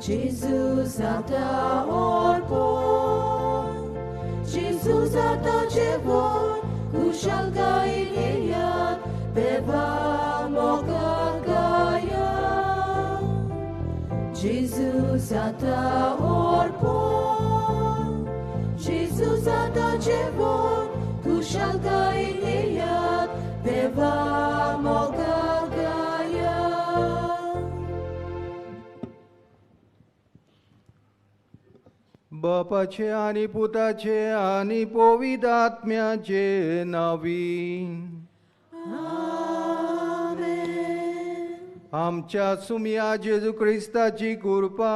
Jesus ata orpon, Jesus ata jevon, kushal gailiyat, beva mokagaya. Jesus ata orpon, Jesus ata jevon, kushal gailiyat, beva mokagaya. बापाचे आनी पुताचे आनी पवित्र आत्म्याचे नावी आमेन. आमच्या सुमया जेजू क्रिस्ताची कृपा,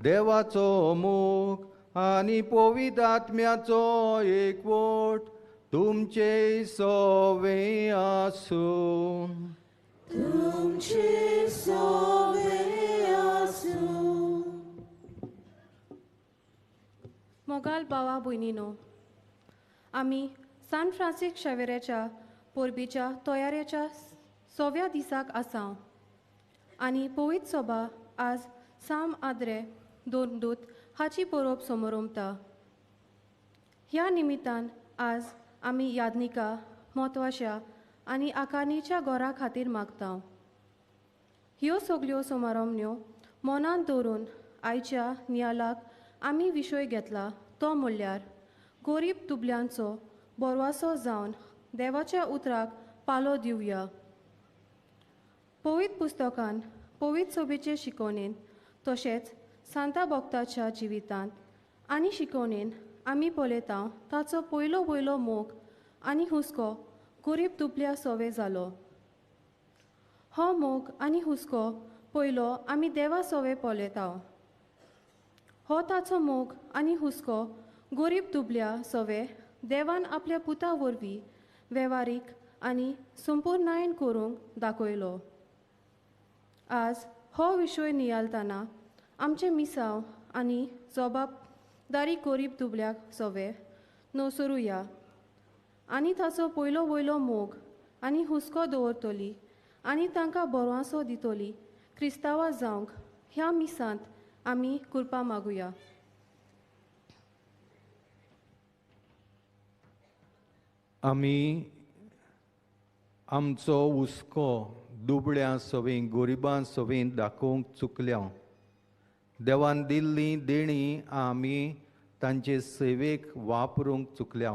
देवाचो मोग आनी पवित्र आत्म्याचो एकवट तुमचे सवे आसूं. तुमचे सवे आसूं. मोगाल भावा भयणीनो, आमी सान फ्रांसीस शेवेराच्या परबीच्या तयारेच्या सव्या दिसाक आसाव आनी पवित्र सभा आज साम आद्रे दोनदूत हाची परब समोरमता. ह्या निमित्तान आज आमी यादनिका, म्हत्वाच्या आनी आकारणीच्या घरा खातीर मागता. ह्यो सगल्यो समारंभण्यो मनांत दवरून आयच्या नियालाक आमी विशय घेतला तो म्हणल्यार गरीब दुबल्यांचो बोरवासो जावन देवाच्या उतराक पालो दिवया. पवित्र पुस्तकान पवित्र सभेचे शिकवणेन तशेंच सांता भक्ताच्या जिवितांत आनी शिकवणेन आमी पळयता ताचो पयलो वयलो मोग आनी हुस्को गरीब दुबल्या सोवे जालो. हो मोग आनी हुस्को पयलो आमी देवा सोवे पळयता. हो ताचो मोग आनी हुस्को गरीब दुबल्या सोवे देवान आपल्या पुता वरवीं वेव्हारीक आनी संपूर्णायन करूंक दाखयलो. आज हो विशय नियाळतना आमचें मिसांव आनी जबाबदारी गरीब दुबल्याक सोवे नसरुया आनी ताचो पयलो वयलो मोग आनी हुस्को दवरतली आनी तांकां बरवासो दितली क्रिस्तांवां जावंक ह्या मिसांत आमी कृपा मागुया. आमी आमचो हुस्को दुबळ्यां सवें गरिबां सवें दाखोवंक चुकल्या. देवान दिल्ली देणी आमी तांचे सेवेक वापरूंक चुकल्या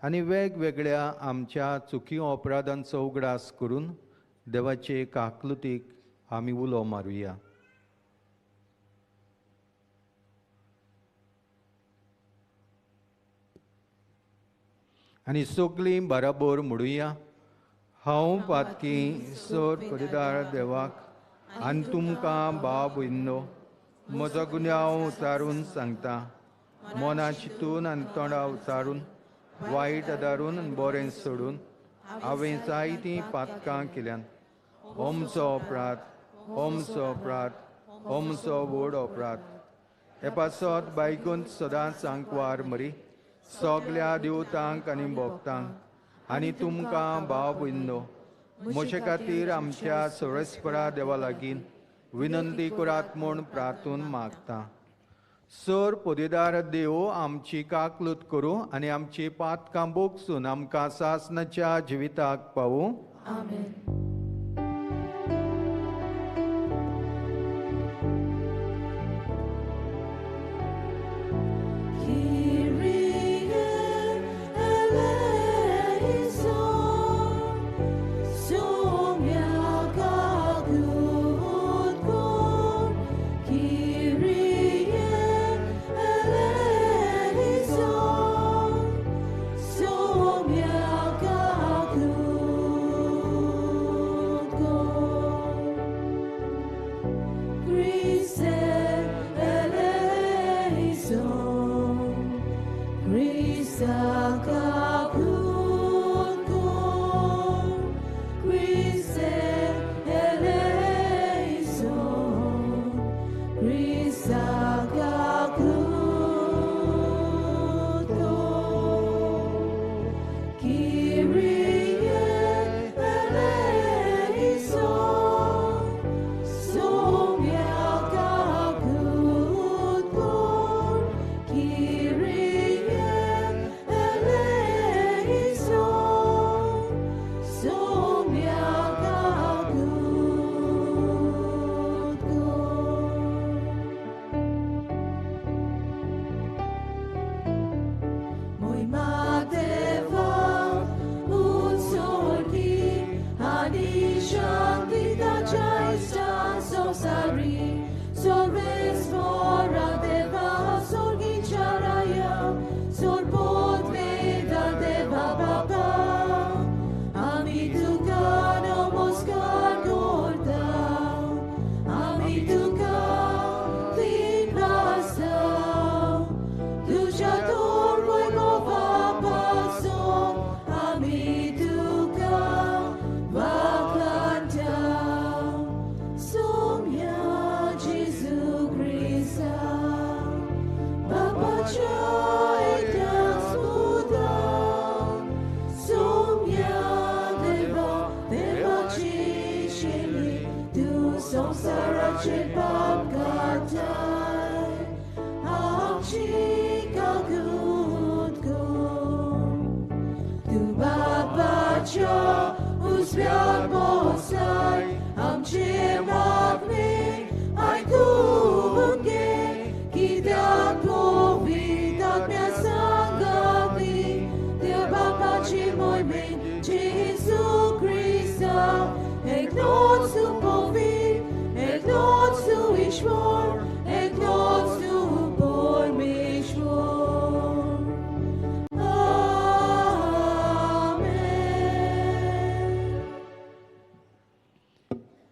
आनी वेगवेगळ्या आमच्या चुकी अपराधांचो उगडास करून देवाचे काकलुतीक आमी उलो मारुया. आनी सगळीं बराबर म्हणुया, हांव पातकी सोर परिदार देवाक आनी तुमकां भाव भयणो म्हजो गुन्यांव उचारून सांगता. मना चिंतून आनी तोंडा उचारून, वायट आदारून आनी बरें सोडून हांवें जायतीं पातकां केल्यान. ओमचो अपराध, ओमचो अपराध, ओमचो व्हड अपराध. हे पासत बायकून सदांच सांकवार मरी सगल्या देवतांक आनी भक्तांक आनी तुमकां भाव भयणो म्हजे खातीर आमच्या सर्वेस्परा देवा लागीं विनंती करात म्हूण प्रार्थून मागता. सर पदेदार देव आमची काकलूत करूं आनी आमची पातकां बोगसून आमकां सासनाच्या जिविताक पावूं. आमेन.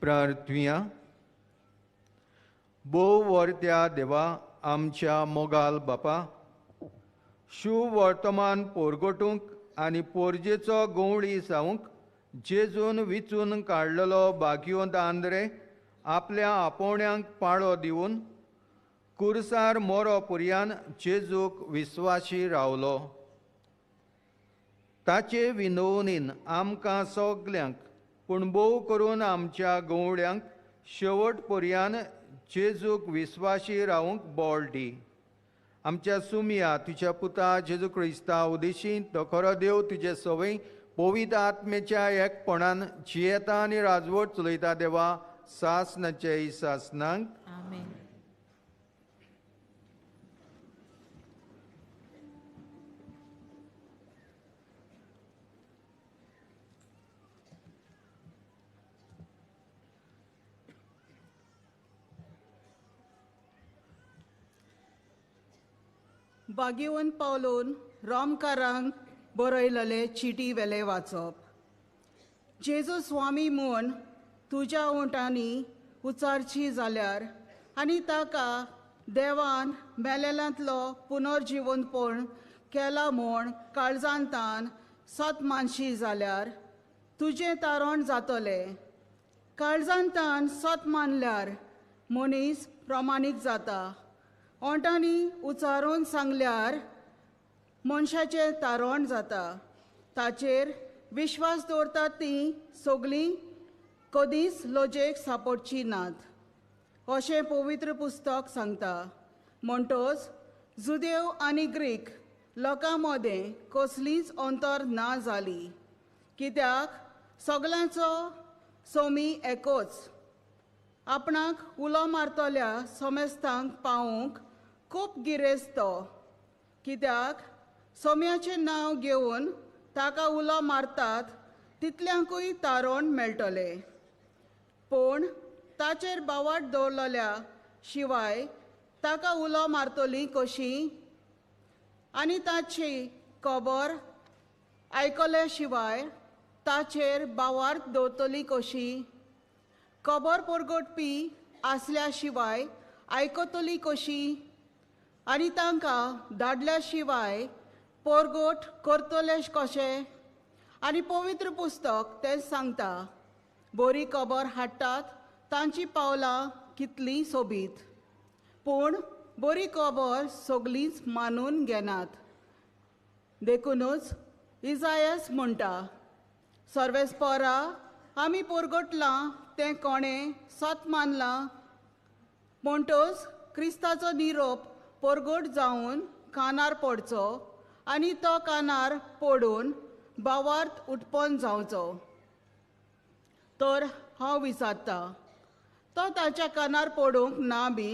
प्रार्थुया. भोव वर्त्या देवा आमच्या मोगाल बापा, शुभ वर्तमान पोरगोटूंक आनी पोरजेचो गवळी जावंक जेजून विचून काडलेलो भाग्यवंत आंद्रे आपल्या आपोवण्यांक पाळो दिवन कुर्सार मोरो पुर्यान जेजूक विस्वाशी रावलो. ताचे विनवणीन आमकां सगल्यांक पूण भोव करून आमच्या गवळ्यांक शेवट पर्यान जेजूक विस्वाशी रावंक बळ दी. आमच्या सुमया तुज्या पुता जेजू क्रिस्ता उदेशी तो खरो देव तुजे सवय पवित्र आत्मेच्या एकपणान जियेता आनी राजवट चलयता देवा सासनाचे सासनांक. आमेन. बागेवन पावलोन रोमकारांक बरयलेले चिटी वेले वाचप. जेजू स्वामी म्हूण तुज्या ओंठांनी उचारची जाल्यार आनी ताका देवान मेलेल्यांतलो पुनर्जिवंतपण केला म्हूण काळजांतान सत मानशी जाल्यार तुजें तारण जातलें. काळजांतान सत मानल्यार मनीस प्रमाणीक जाता. ओंठांनी उच्चारून सांगल्यार मनशाचें तारण जाता. ताचेर विश्वास दवरतात तीं सगळीं कदीच लजेक सापडची नात अशें पवित्र पुस्तक सांगता. म्हणटच जुदेव आनी ग्रीक लोकां मदें कसलीच अंतर ना जाली, कित्याक सगळ्यांचो सोमी एकच. आपणाक उलो मारतल्या समेस्तांक पावूंक खूब गिरेस्त तो, कित्याक सोम्याचें नांव घेवन ताका उलो मारतात तितल्यांकूय तारण मेळटलें. पूण ताचेर बावाट दवरलेल्या शिवाय ताका उलो मारतली कशी? आनी ताची खबर आयकल्या शिवाय ताचेर बावार्थ दवरतली कशी? खबर परगटपी आसल्या शिवाय आयकतली कशी? आनी तांकां धाडल्या शिवाय परगट करतले कशें? आनी पवित्र पुस्तक तें सांगता, बरी खबर हाडटात तांची पावलां कितलीं सोबीत, पूण बरी खबर सगळींच मानून घेनात. देखुनूच इजायस म्हणटा, सर्वेस्परा आमी परगटलां तें कोणें सत मानलां? म्हणटच क्रिस्ताचो निरोप परगट जावन कानार पडचो आनी तो कानार पडून भावार्थ उत्पन्न जावचो. तर हांव विचारता, तो ताच्या कानार पडूंक ना बी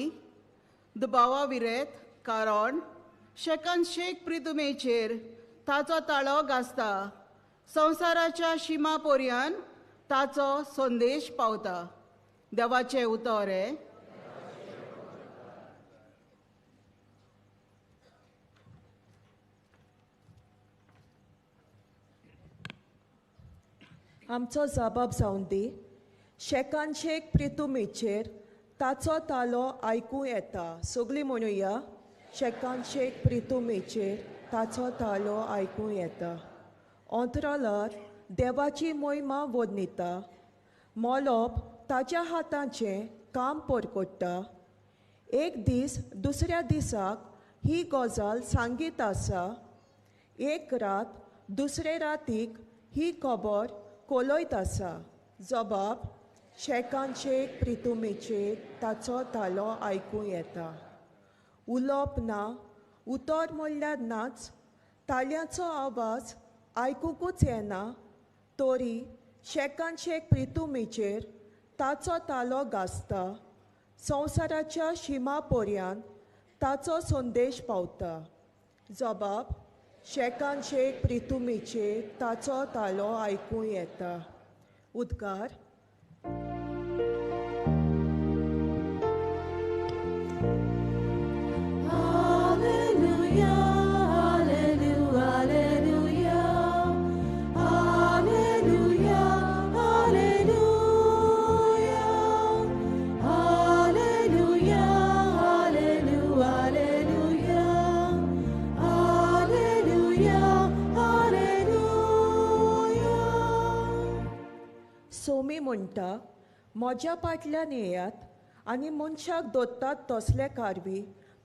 दुबावा विरेत? कारण शेकान शेक प्रितुमेचेर ताचो ताळो गाजता, संवसाराच्या शिमा पर्यंत ताचो संदेश पावता. देवाचें उतर हें. आमचो जबाब जावन दी. शेकान शेक प्रितुमेचेर ताचो तालो आयकूं येता. सगळीं म्हणुया, शेकान शेक प्रितुमेचेर ताचो तालो आयकूं येता. अंतराळार देवाची मोहिमा वर्णिता, मोलोप ताच्या हाताचें काम परकोट्टा. एक दीस दुसऱ्या दिसाक ही गजाल सांगीत आसा. एक रात दुसरे रातीक ही खबर कोलयत आसा. जबाब, शेकान शेक प्रितुमेचेर ताचो तालो आयकूं येता. उलोवप ना, उतर म्हणल्यार नाच, ताळयांचो आवाज आयकुंकूच येना, तरी शेकान शेक प्रितुमेचेर ताचो तालो गाजता. संवसाराच्या शिमा पर्यंत ताचो संदेश पावता. जबाब, शेकान शेक प्रितुमेचेर ताचो तालो आयकूं येता. उद्गार. Alleluia, alleluia, alleluia, alleluia, alleluia, alleluia, alleluia, alleluia, alleluia, alleluia. Somi म्हणटा, म्हज्या फाटल्यान येयात आनी मनशाक दोत्तात तसले कारवी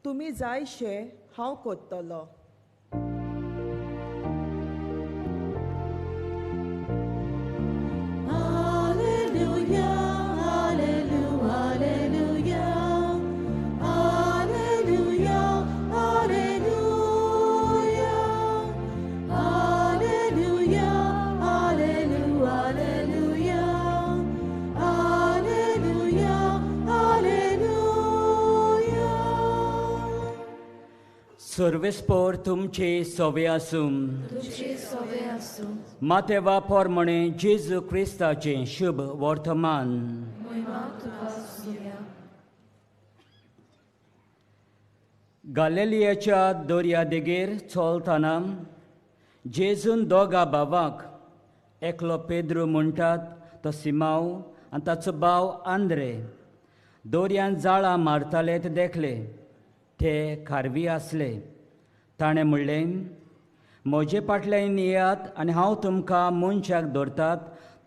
तुमी जायशे हांव करतलो. Alleluia, alleluia, alleluia, alleluia, alleluia, alleluia, alleluia, alleluia, alleluia, alleluia. सर्वेस्पोर तुमचे सोवे आसूं. तुझे सोवे आसूं. मातेवा पोरमणे जेजू क्रिस्ताचें शुभ वर्तमान. मोहिमा तुका सुया. गालिलियाच्या दर्या देगेर चलतना जेजून दोगा भावाक, एकलो पेद्रू म्हणटात तो सिमाव आनी ताचो भाव आंद्रे, दर्यान जाळां मारताले ते देखले. ते खारवी आसले. ताणें म्हणलें, म्हजे फाटल्यान येयात आनी हांव तुमकां मनशाक धरतात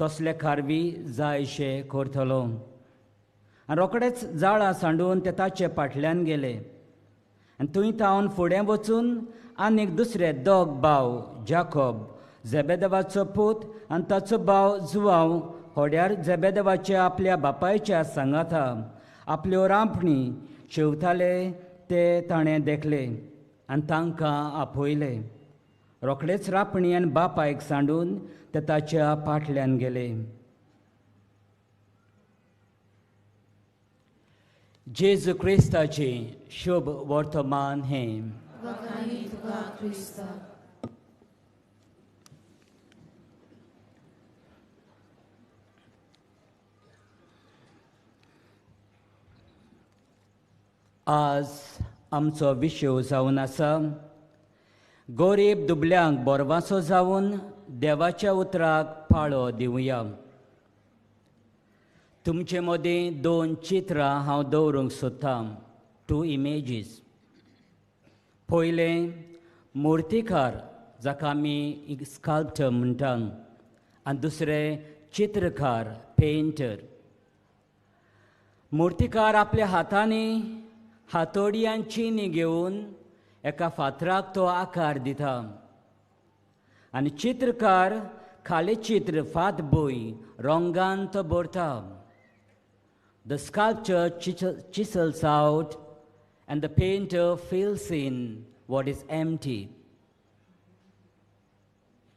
तसले खारवी जायशे करतलो. आनी रोखडेच जाळां सांडून ते ताचे फाटल्यान गेले. आनी थंय तावन फुडें वचून आनीक दुसरे दोग भाव जाकोब जेबेदेवाचो पूत आनी ताचो भाव जुवांव होड्यार जेबेदेवाच्या आपल्या बापायच्या सांगाता आपल्यो रांपणी शेवताले ते ताणें देखले आनी तांकां आपयले. रोखडेच रांपणी आनी बापायक सांडून ते ताच्या फाटल्यान गेले. जेजू क्रिस्ताचें शुभ वर्तमान हें. आज आमचो विशय जावन आसा गोरीब दुबल्यांक बोरवासो जावन देवाच्या उतराक पाळो दिवया. तुमचे मदीं दोन चित्रां हांव दवरूंक सोदतां, टू इमेजीस. पयलें मुर्तीकार जाका आमी स्कल्प्टर म्हणटा आनी दुसरें चित्रकार पेंटर. मुर्तीकार आपल्या हातांनी हातोडी आनी चिनी घेवन एका फातराक तो आकार दिता आनी चित्रकार खाली चित्र फातभूंय रंगान तो भरता. The sculptor chisels out and the painter fills in what is empty.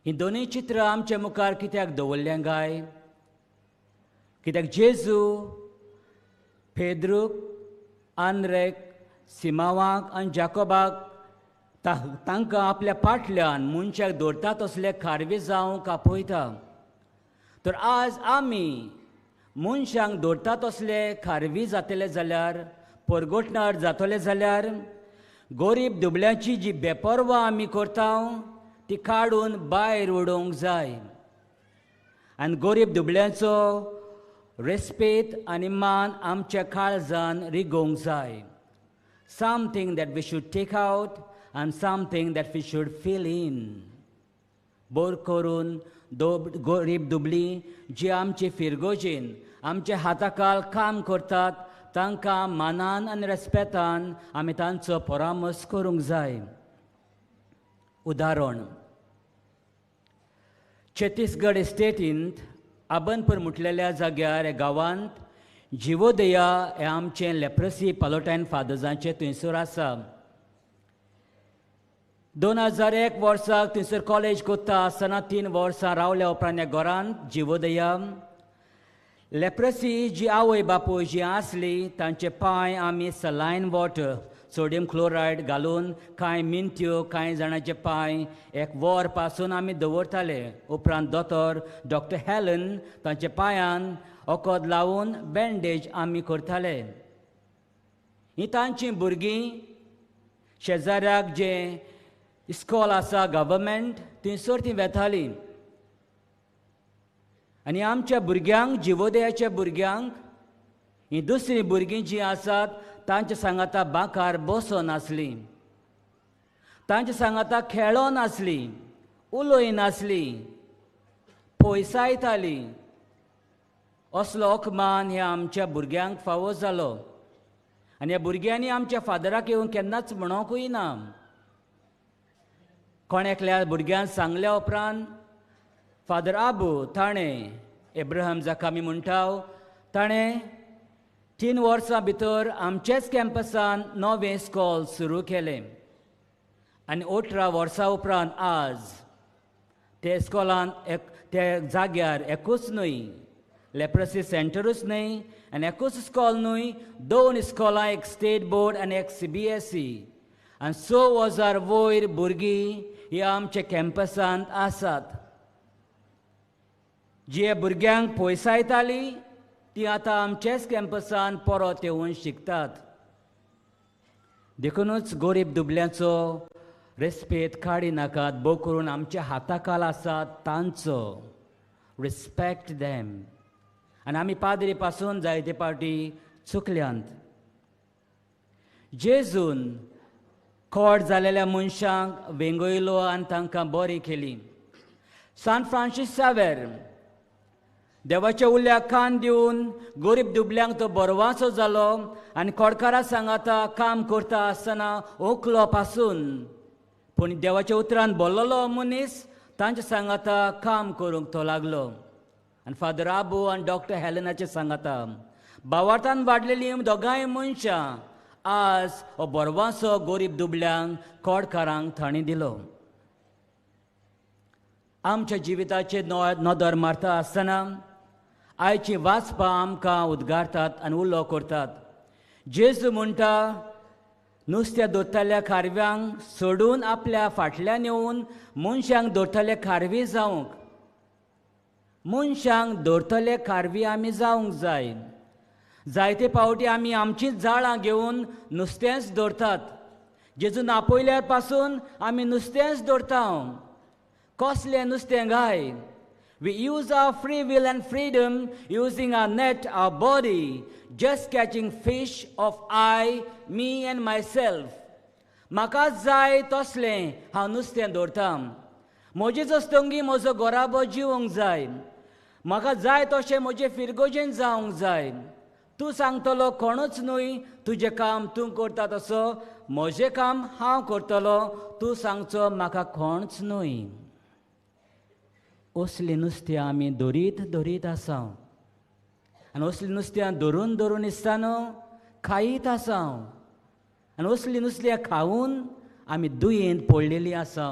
ही दोनूय चित्रां आमच्या मुखार कित्याक दवरल्यां काय? कित्याक जेजू पेद्रूक, आंद्रेक, सिमावाक आनी जाकोबाक तांकां आपल्या फाटल्यान मनशाक दवरता तसले खारवी जावंक आपयता. तर आज आमी मनशांक दवरता तसले खारवी जातले जाल्यार, परगटणार जातले जाल्यार गरीब दुबल्यांची जी बेपर्वा आमी करता ती काडून भायर उडोवंक जाय आनी गरीब दुबल्यांचो रेस्पेद आनी मान आमच्या काळजान रिगोवंक जाय. Something that we should take out and something that we should fill in. Bore करून गरीब दुबली जी आमचे फिरगोजेन आमच्या हाताकाल काम करतात तांकां मानान आनी रेस्पेतान आमी तांचो परामर्श करूंक जाय. उदाहरण, छत्तीसगड स्टेटींत आबनपूर म्हटलेल्या जाग्यार गांवांत जिवोदया हें आमचें लेप्रसी पालोटायन फादर्सांचें थंयसर आसा. 2001 वर्साक थंयसर कॉलेज करता आसतना 3 वर्सां रावल्या उपरांत ह्या घरांत जिवोदया लेप्रसी जी आवय बापूय जी आसली तांचे पांय आमी सलायन वॉटर सोडियम क्लोरायड घालून कांय मिनत्यो कांय जाणांचे पांय एक वर पासून आमी दवरताले. उपरांत दोतोर डॉक्टर हॅलन तांच्या पांयान वखद लावन बँडेज आमी करताले. ही तांचीं भुरगीं शेजाऱ्याक जें इस्कॉल आसा गव्हर्मेंट थंयसर तीं वेतालीं आनी आमच्या भुरग्यांक जिवोदयाच्या भुरग्यांक हीं दुसरीं भुरगीं जीं आसात तांच्या सांगाता बांकार बसोन आसलीं, तांच्या सांगाता खेळोन आसलीं, उलय नासलीं, पयसायतालीं. असलो अपमान ह्या आमच्या भुरग्यांक फावो जालो आनी ह्या भुरग्यांनी आमच्या फादराक येवन केन्नाच म्हणोंकूय ना. कोण एकल्या भुरग्यान सांगल्या उपरांत फादर आबू ताणें एब्राहम जाका आमी म्हणटा ताणें 3 वर्सां भितर आमचेच कॅम्पसान नवें स्कॉल सुरू केलें आनी 18 वर्सां उपरांत आज ते स्कॉलान एक त्या जाग्यार एकूच न्हय लेप्रसी सेंटरूच न्हय आनी एकूच स्कॉल न्हय, 2 इस्कॉलां, एक स्टेट बोर्ड आनी एक CBSE आनी 6,000 वयर भुरगीं ह्या आमच्या कॅम्पसांत आसात. जी भुरग्यांक पयसायताली ती आतां आमच्याच कॅम्पसान परत येवन शिकतात. देखुनूच गरीब दुबल्यांचो रेस्पेद काडिनाकात, भोव करून आमच्या हाताखाल आसात तांचो रिस्पेक्ट दॅम. आनी आमी पाद्री पासून जायते पावटी चुकल्यांत. जेजून खोड जालेल्या मनशांक वेंगयलो आनी तांकां बरी केली. सान फ्रांसीस सावेर देवाच्या उल्याक कान दिवन गरीब दुबल्यांक तो बरवाचो जालो आनी कोडकारा सांगाता काम करता आसतना ओंकलो पासून. पूण देवाच्या उतरान बोल्लोलो मनीस तांच्या सांगाता काम करूंक तो लागलो. आनी फादर आबू आनी डॉक्टर हेलेनाचे सांगाता भावार्थान वाडलेलीं दोगांय मनशां आज हो बरवासो गरीब दुबल्यांक कोडकारांक थाणी दिलो. आमच्या जिविताचेर नदर मारता आसतना आयची वाचपां आमकां उद्गारतात आनी उलो करतात. जेजू म्हणटा नुस्त्या दोरतल्या खारव्यांक सोडून आपल्या फाटल्यान येवन मनशांक दोरतले खारवी जावंक, मनशांक दोरतले खारवी आमी जावंक जाय. जायते पावटी आमी आमचीच जाळां घेवन नुस्तेंच दवरतात. जेजून आपयल्यार पासून आमी नुस्तेंच दवरता. कसलें नुस्तें गाय? We use our free will and freedom using our net, our body, just catching fish of I, me and myself. म्हाका जाय तसलें हांव नुस्तें दवरता. म्हजेच अस्तंगी म्हजो गोराबो जिवंक जाय. म्हाका जाय तशें म्हजें फिरगोजेन जावंक जाय. तूं सांगतलो कोणूच न्हय, तुजें काम तूं करता तसो म्हजें काम हांव करतलो, तूं सांगचो म्हाका कोणच न्हय. असलीं नुस्त्यां आमी दरीत दरीत आसा आनी असलीं नुस्त्यां धरून धरून दिसता न्हू खायत आसा आनी असलीं नुस्त्यां खावन आमी दुयेंत पडलेलीं आसा.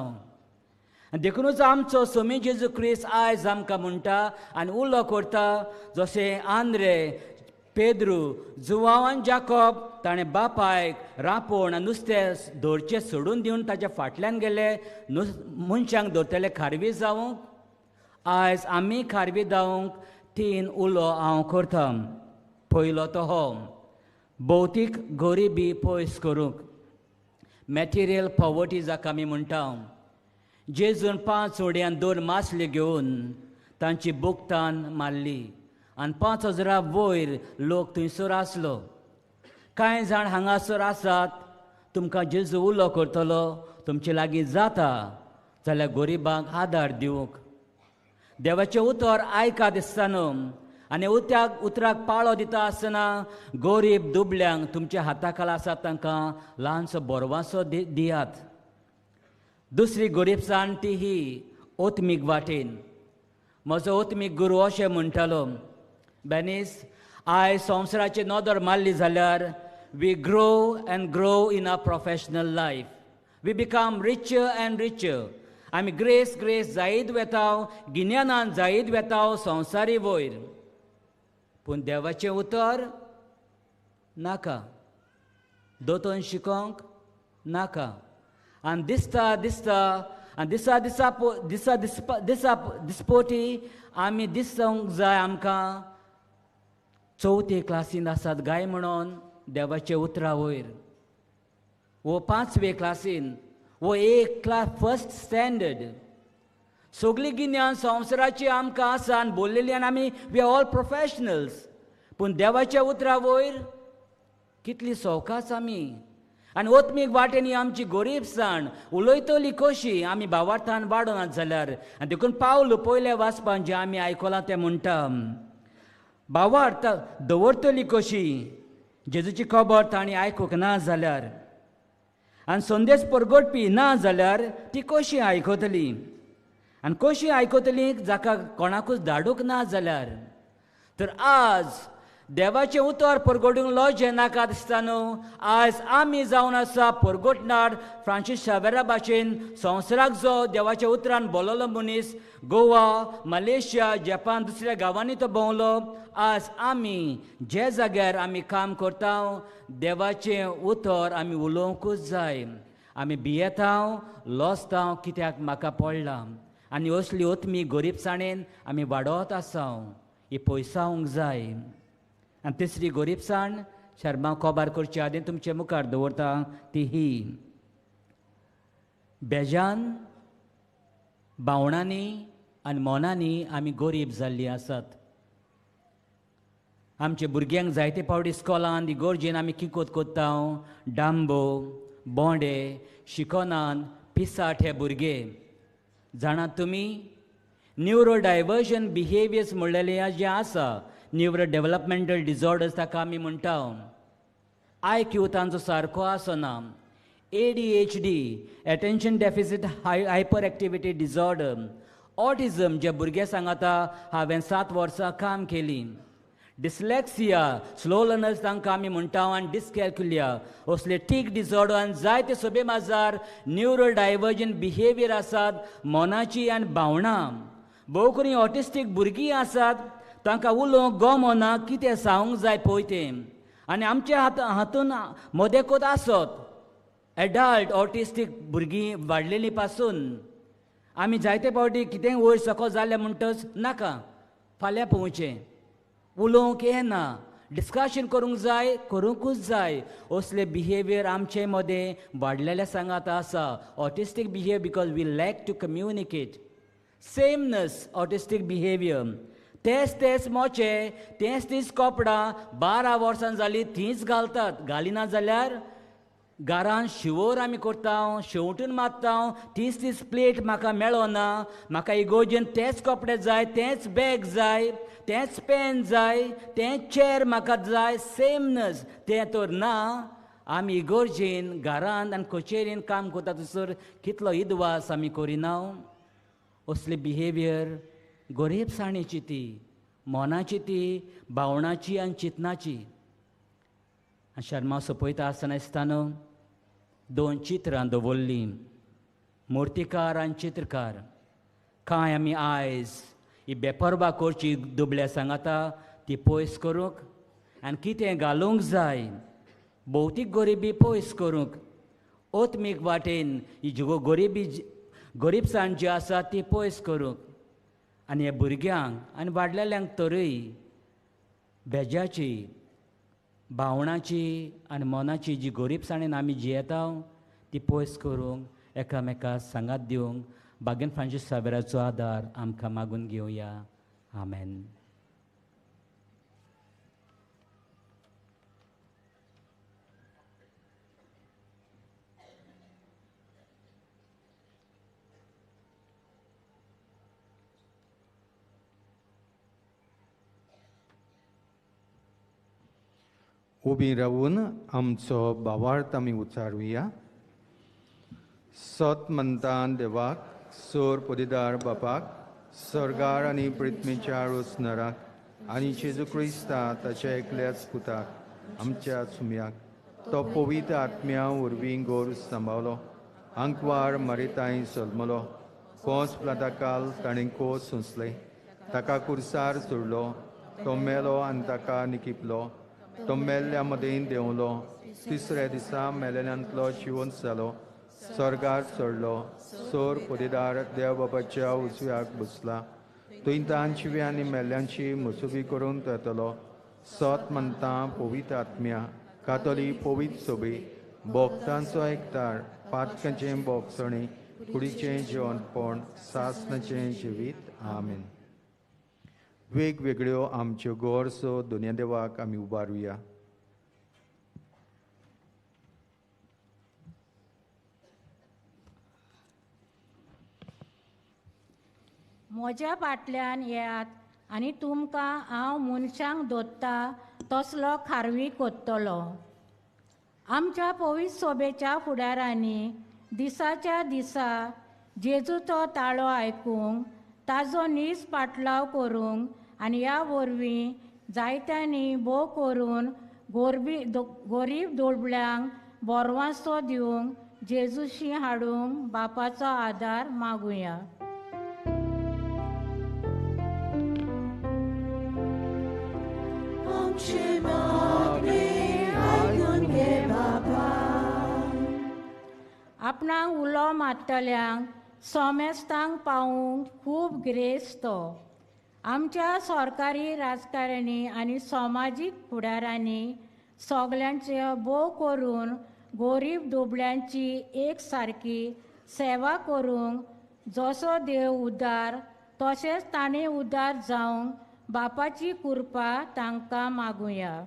आनी देखुनूच आमचो स्वामी जेजू क्रिस्त आयज आमकां म्हणटा आनी उलो करता, जशें आंद्रे, पेद्रू, जुवांव आनी जाकोब ताणें बापायक रांपोण आनी नुस्तें धरचें सोडून दिवन ताच्या फाटल्यान गेले मनशांक धरतले खारवी जावंक. आयज आमी खारवी जावंक तीन उलो हांव करता. पयलो तो हो भौतीक गरिबी पयस करूंक, मॅटिरियल पॉवर्टी जाका आमी म्हणटा. जेजून 5 उड्यान 2 मासल्यो घेवन तांची बुकतान मारली आनी 5000 वयर लोक थंयसर आसलो. कांय जाण हांगासर आसात, तुमकां जेजू उलो करतलो, तुमचे लागीं जाता जाल्यार गरिबांक आदार दिवंक. देवाचें उतर आयका दिसता न्हू आनी उतराक पाळो दिता आसतना गरीब दुबल्यांक तुमच्या हाता खाला आसात तांकां ल्हानसो बरवासो दियात. दुसरी गरिबसाण ती ही ओत्मीक वाटेन. म्हजो ओत्मीक गुरू अशें म्हणटालो, बेनीस, आयज संवसाराची नदर मारली जाल्यार we grow and grow in our professional life, we become richer and richer. आमी ग्रेस ग्रेस जायत वेता, गिन्यानान जायत वेता संवसारी वयर. पूण देवाचें उतर नाका, दोतोन शिकोवंक नाका. आनी दिसता दिसता आनी दिसा दिसा दिसा दिसपा दिसा दिसपोटी आमी दिसूंक जाय आमकां चवथे क्लासींत आसात गाय म्हणून देवाचे उतरा वयर, वो 5वे क्लासीन, वो 1 क्लास फर्स्ट स्टँडर्ड. सगळीं गिन्यान संवसाराची आमकां आसा आनी बोल्लेली आनी आमी we are all professionals. पूण देवाच्या उतरा वयर कितली सवकास आमी. आनी ओत्मीक वाटेन आमची गरीबसाण उलयतली कशी आमी भावार्थान वाडोनात जाल्यार. आनी देखून पावल पयल्या वाचपान जें आमी आयकलां तें म्हणटा, भावार्थ दवरतली कशी जेजूची खबर तांणी आयकूंक ना जाल्यार, आनी संदेश परगटपी ना जाल्यार ती कशी आयकतली, आनी कशी आयकतली जाका कोणाकूच धाडूंक ना जाल्यार. तर आज देवाचें उतर परगटूंक लजें नाका दिसता न्हू. आयज आमी जावन आसा परगटणार फ्रांसीस शावेरा भाशेन संवसाराक जो देवाच्या उतरान बोललो मनीस गोवा, मलेशिया, जपान दुसऱ्या गांवांनी तो भोंवलो. आज आमी जे जाग्यार आमी काम करता देवाचें उतर आमी उलोवंकूच जाय. आमी भियेता, लजता कित्याक म्हाका पडलां. आनी असली ओतमी गरीबसाणेन आमी वाडत आसा, ही पयसावंक जाय. आनी तिसरी गरीबसाण शर्मा कोबार करचे आदीं तुमचे मुखार दवरता ती ही बेजान भावणांनी आनी मोनांनी आमी गरीब जाल्लीं आसात. आमच्या भुरग्यांक जायते फावटी इस्कॉलान इगोर्जेन आमी किकोत कोत्ता, डांबो, बोंडे, शिकोनान, पिसाट हे भुरगे. जाणात तुमी, न्युरो डायवर्जन बिहेवियर्स म्हणलेलें जें आसा, न्युरो डेवलपमेंटल डिजॉर्डर्स ताका आमी म्हणटा. I Q तांचो सारको आसना. ADHD, attention deficit hyper activity disorder, autism जे भुरगे सांगता हांवें 7 वर्सां काम केलीं, डिस्लेक्सिया, स्लो लर्नर्स तांकां आमी म्हणटा, आनी डिस्कॅल्क्युलिया असले टीक डिसऑर्डर आनी जायते सोबे माजार न्युरो डायवर्जन बिहेवियर आसात, मनाची आनी भावनां. भोव करून ऑटिस्टीक भुरगीं आसात, तांकां उलोवंक गमना, कितें सांगूंक जाय पळय तें. आनी आमच्या हातून मदेकूच आसत एडल्ट ऑटिस्टीक भुरगीं वाडलेलीं पासून आमी जायते फावटी कितेंय वयर सकल जालें म्हणटच नाका फाल्यां पळोवचें, उलोवंक येना, डिस्कशन करूंक जाय, करूंकूच जाय. असले बिहेवियर आमचे मदें वाडलेल्या सांगात आसा. Autistic behaviour because we lack to communicate. Sameness autistic behaviour, तेच तेच मोचे, तेच तीच कपडां 12 वर्सां जालीं तींच घालतात, घालिना जाल्यार घरान शिवोर आमी करता, शेंवटून मारता, तीच तीच प्लेट म्हाका मेळना, म्हाका इगोर्जेन तेच कपडे जाय, तेंच बॅग जाय, तेंच पेन जाय, तेंच चेर म्हाका जाय. सेमनस तें तर ना. आमी इगोर्जेन घरान आनी कचेरीन काम करता थंयसर कितलो इदवास आमी करिना. असले बिहेवियर गोरीबसाणेची ती, मनाची ती, भावनाची आनी चिंतनाची. आनी शर्मा सोंपयता आसतना आसतना 2 चित्रां दवरलीं, मुर्तीकार आनी चित्रकार. कांय आमी आयज ही बेपर्वा करची दुबल्या सांगाता ती पयस करूंक आनी कितें घालूंक जाय, भौतीक गरिबी पयस करूंक, आत्मीक वाटेन ही गरिबी गरिबसाण जी आसा ती पयस करूंक, आनी ह्या भुरग्यांक आनी वाडलेल्यांक तरूय बेजाची, भावनाची आनी मनाची जी गरिबसाणेन आमी जियेता ती पयस करूंक एकामेका सांगात दिवंक बागेन फ्रांसीस सावेराचो आदार आमकां मागून घेवया. आमेन. उबी रावून आमचो भावार्थ आमी उच्चारुया. सत म्हणटान देवाक, सोर पदिदार बापाक, सर्गार आनी पृथ्वीच्या रोसनराक आनी जेजू क्रिस्ता ताच्या एकल्याच पुताक आमच्या सुम्याक, तो पवित्र आत्म्या वरवीं गोर सांबावलो, आंकवार मरिताय सलमलो, कोंस प्लाताकाल ताणें कोस सोंसले, ताका कुर्सार सोडलो, तो मेलो आनी ताका निकिपलो, तो मेल्ल्या मदें देंवलो, तिसऱ्या दिसा मेलेल्यांतलो जिवंत जालो, स्वर्गार चडलो, सोर पदिदार देव बाबाच्या उजव्याक बसला, थंय तांची आनी मेल्ल्यांची मसुबी करून येतलो. सत म्हणटा पवित्र आत्म्या, कातोली पवित्र सोबी, भोक्तांचो एकतार, पातकांचें भोगसणें, कुडीचें जिवनपण, सासनाचें जिवीत. आमेन. वेगवेगळ्यो आमच्यो गरजो दुनिया देवाक आमी उबारुया. म्हज्या फाटल्यान येयात आनी तुमकां हांव मनशांक दोत्ता तसलो खारवी कोत्तलो. आमच्या पवित्र सोबेच्या फुडारांनी दिसाच्या दिसा जेजूचो ताळो आयकूंक, ताजो नीज पाटलाव करूंक आनी ह्या वरवीं जायत्यांनी भोव करून गोरीब दुबळ्यांक बोरवांसो दिवंक जेजूशी हाडूंक बापाचो आदार मागुया. आपणाक उलो मारतल्यांक सोमेस्तांक पावूंक खूब ग्रेस्त तो. आमच्या सरकारी राजकारणी आनी समाजीक फुडारांनी सगल्यांचे भोव करून गोरीब दुबळ्यांची एक सारकी सेवा करूंक जसो देव उदार तशेंच ताणें उदार जावंक बापाची कृपा तांकां मागुया.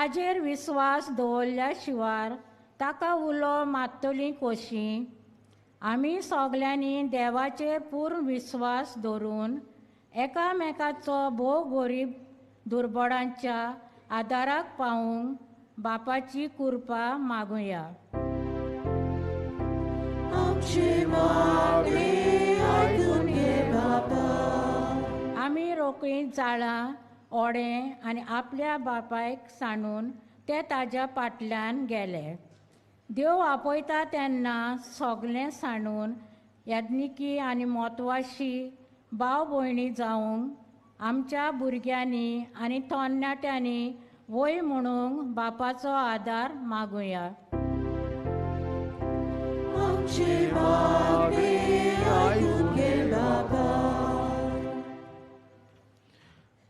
ताजेर विस्वास दवरल्या शिवार ताका उलो मारतलीं कशीं? आमी सगल्यांनी देवाचेर पूर्ण विस्वास दवरून एकामेकाचो भोव गरीब दुर्बळांच्या आदाराक पावूंक बापाची कृपा मागुया. आमी रोखडीं जाळां ओडें आनी आपल्या बापायक सांडून ते ताज्या फाटल्यान गेले. देव आपयता तेन्ना सगलें सांडून याज्ञिकी आनी म्हत्वाशी भाव भयणी जावंक आमच्या भुरग्यांनी आनी तरणाट्यांनी वय म्हणूंक बापाचो आदार मागुया.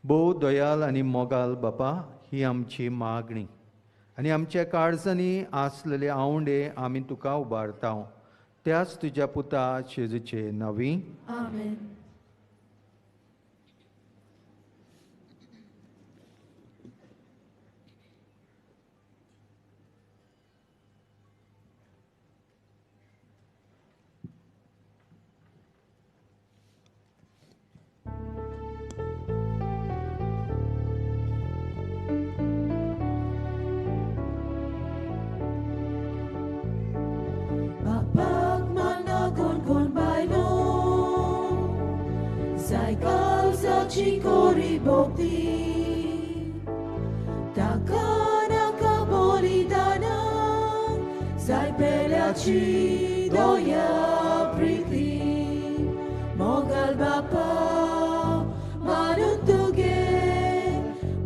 भोव दयाल आनी मोगाल बापा, ही आमची मागणी आनी आमच्या काळजांनी आसलेले आवंडे आमी तुका उबारता त्याच तुज्या पुता जेजूचे नांवी. आमेन. Chikori bokti takana kabolidana zai pelachi doya priti mogal bapa manuntuge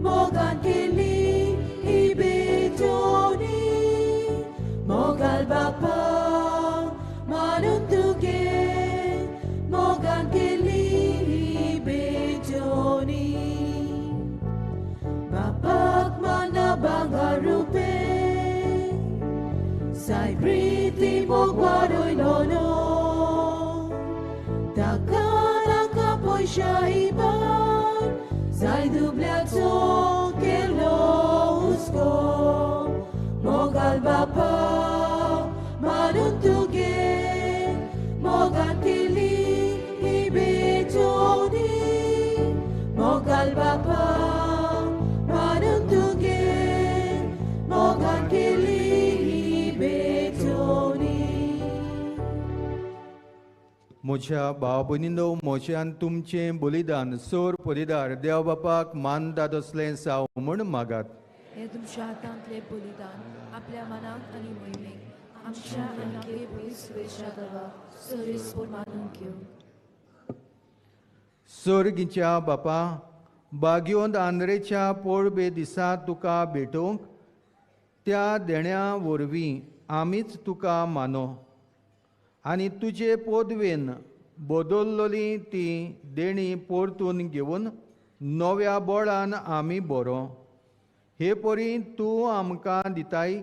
mogan keli ibetoni mogal bapa manuntuge mogan keli Bapak mana bangarupe sai priti mogwaroi lono takana kapoy shaiban sai dublato kelo usko mogal bapak manuntuge mogan kili ibetoni mogal bapa manuntuge mogan kili ibetoni. म्हज्या भाव भयणींनो, म्हज्यान तुमचें बलिदान सोर परीदार देव बापाक मानता तसलें साव म्हूण मागात. हें तुमच्या हातांतलें बलिदान आपल्या मनाक आनी मोहिमेक आमच्या आनी पयस देवाक सरेस्पोर मानून घेवं. सोर्गीच्या बापा, बागयोंत आंद्रेच्या पोळबे दिसा तुका भेटोवंक त्या देण्या वरवीं आमीच तुका मानो आनी तुजे पोदवेन बदल्लोली ती देणी परतून घेवन नव्या बोळान आमी बरो. हे परी तूं आमकां दिताय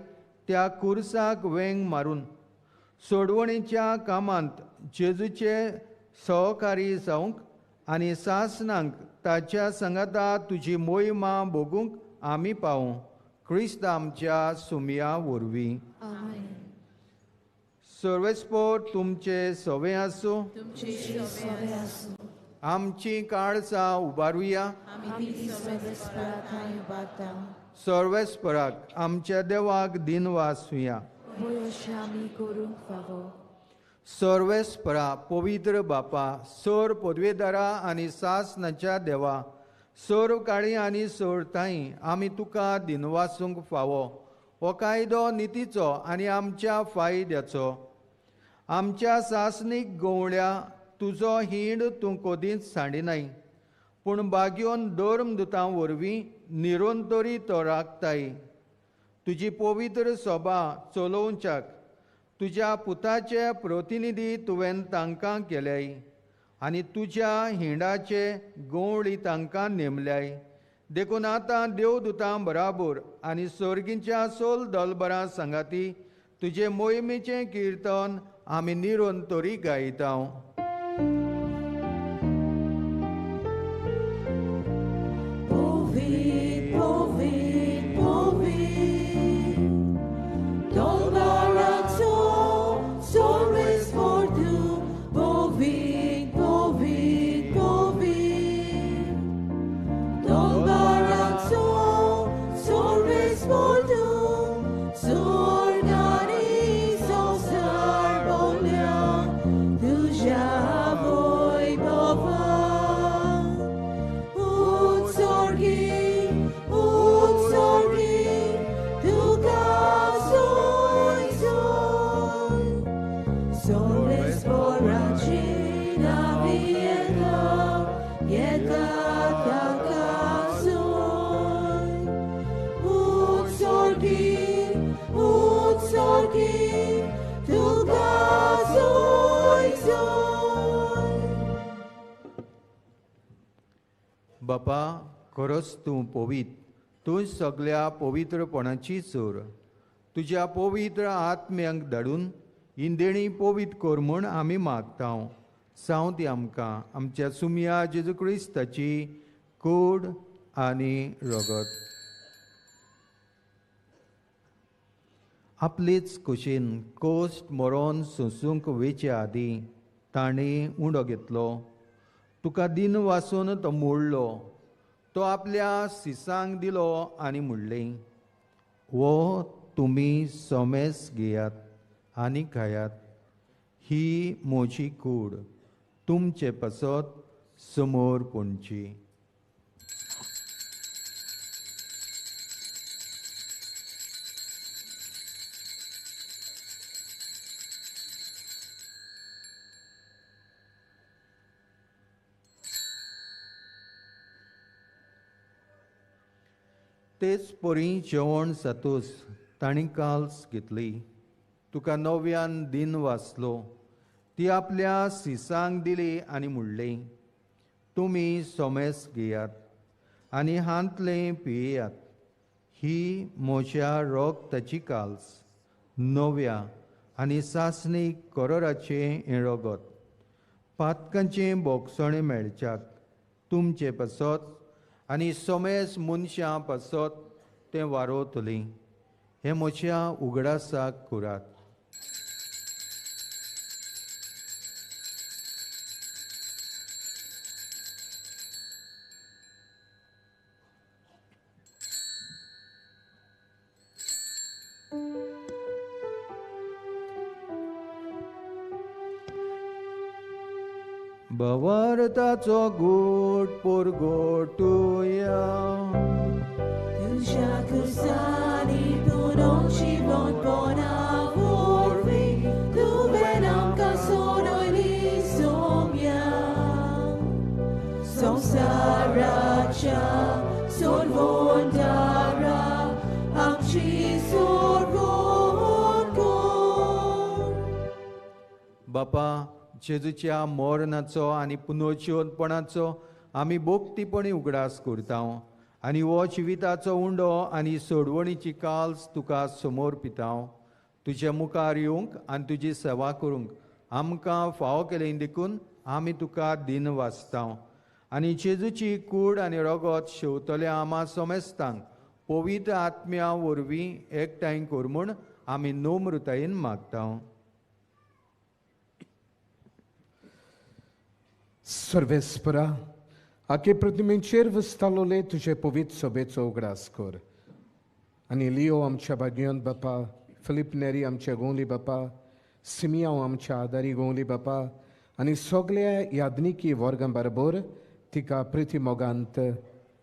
त्या कुर्साक वेंग मारून सोडवणीच्या कामांत जेजूचे सहकारी जावंक आनी सासनांक ताच्या सांगाता तुजी मोहिमा भोगूंक आमी पावूं. क्रिस्त आमच्या सुमया वरवीं. आमेन. सर्वेस्पोर तुमचे सवे आसूं. आमची काळजां उबारुया. सर्वेस्पराक आमच्या देवाक दिनवासुया. सर्वेस्परा पवित्र बापा, सोर पदवेदारा आनी सासनाच्या देवा, सोर काळी आनी सोरताई आमी तुका दिनवासूंक फावो. हो कायदो नितीचो आनी आमच्या फायद्याचो. आमच्या सासनीक गवळ्या तुजो हींड तूं कदींच सांडिनाय, पूण बागयोन धर्मदुतां वरवीं निरंतरी तो राखताय. तुजी पवित्र सभा चलोवच्याक तुज्या पुताचे प्रतिनिधी तुवें तांकां केल्याय आनी तुज्या हिंडाचे गवळी तांकां नेमल्याय. देखून आतां देवदुतां बराबर आनी सोर्गींच्या सोल दलबरां सांगाती तुजे मोहिमेचें किर्तन आमी निरंतरी गायता. Povid, povid, povid. खरोच तूं पवित्र, तूं सगल्या पवित्रपणाची चोर। तुज्या पवित्र आत्म्यांक धाडून इंदेणी पवित्र कर म्हूण आमी मागता। सावंती ती आमकां आमच्या सुमया जेजू क्रिस्ताची कूड आनी रगत। आपलेच कुशीन कोश्ट मरोन सोंसूंक वेचे आदीं ताणें उंडो घेतलो, तुका दिन वासून तो मोडलो, तो आपल्या सिसांक दिलो आनी म्हणलें, वो तुमी सोमेस घेयात आनी खायात, ही म्हजी कूड तुमचे पासत समोर पणची। तेच परी जेवण जातूच तांणी काल्स घेतली, तुका नव्यान दिन वाचलो, ती आपल्या सिसांक दिली आनी म्हणलें, तुमी सोमेस घेयात आनी हांतलें पियेयात, ही म्हज्या रगताची काल्स, नव्या आनी सासणीक करोराचें हें रगत, पातकांचें बोगसणें मेळच्याक तुमचे पासत आनी सोमेस मनशां पासत तें वारोवतलीं। हें म्हज्या उगडासाक करात। भवार्थाचो गोट पोरगोटुया, तुज्या खुर्सांनी पुनर्जिवंतपणा वरवीं तुवें आमकां सोडयली सोम्या, संवसाराच्या सोडवणदारा आमची सोडवण कर। बापा, जेजूच्या मरणाचो आनी पुनर्जिवंतपणाचो आमी भोक्तीपणी उगडास करता आनी हो जिविताचो उंडो आनी सोडवणीची काल्स तुका समोर पिता। तुज्या मुखार येवंक आनी तुजी सेवा करूंक आमकां फावो केलें देखून आमी तुका दिन वाचता आनी जेजूची कूड आनी रगत शेवतल्या आमा समेस्तांक पवित्र आत्म्या वरवीं एकठांय कर म्हूण आमी नम्रतायेन मागता। सर्वेस्परा, आखे प्रतिमेचेर वसतालोले तुजे पवित्र सभेचो उगडास कर आनी लियो आमच्या भाग्यवंत बापा, फिलीप नेरी आमच्या गोंवली बापा, सिमियांव आमच्या आदारी गोंवली बापा आनी सगल्या यादनिकी वर्गां बरोबर तिका प्रिती मोगांत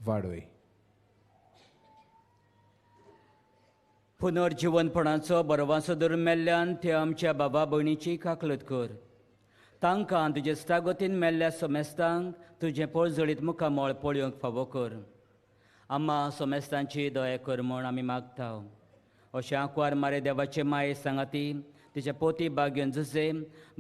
वाडय। पुनर्जिवनपणाचो बरवासो धरून मेल्ल्यान ते आमच्या बाबा भयणीची काकलत कर, तांकां तुजे स्तागतीन मेल्ल्या सोमेस्तांक तुजें पोळजळीत मुखामळ पळोवंक फावो कर। आम्मा सोमेस्तांची दया कर म्हूण आमी मागता। अशें आंकवार मारे देवाचे माये सांगाती तिच्या पोती बाग्यन जुसे,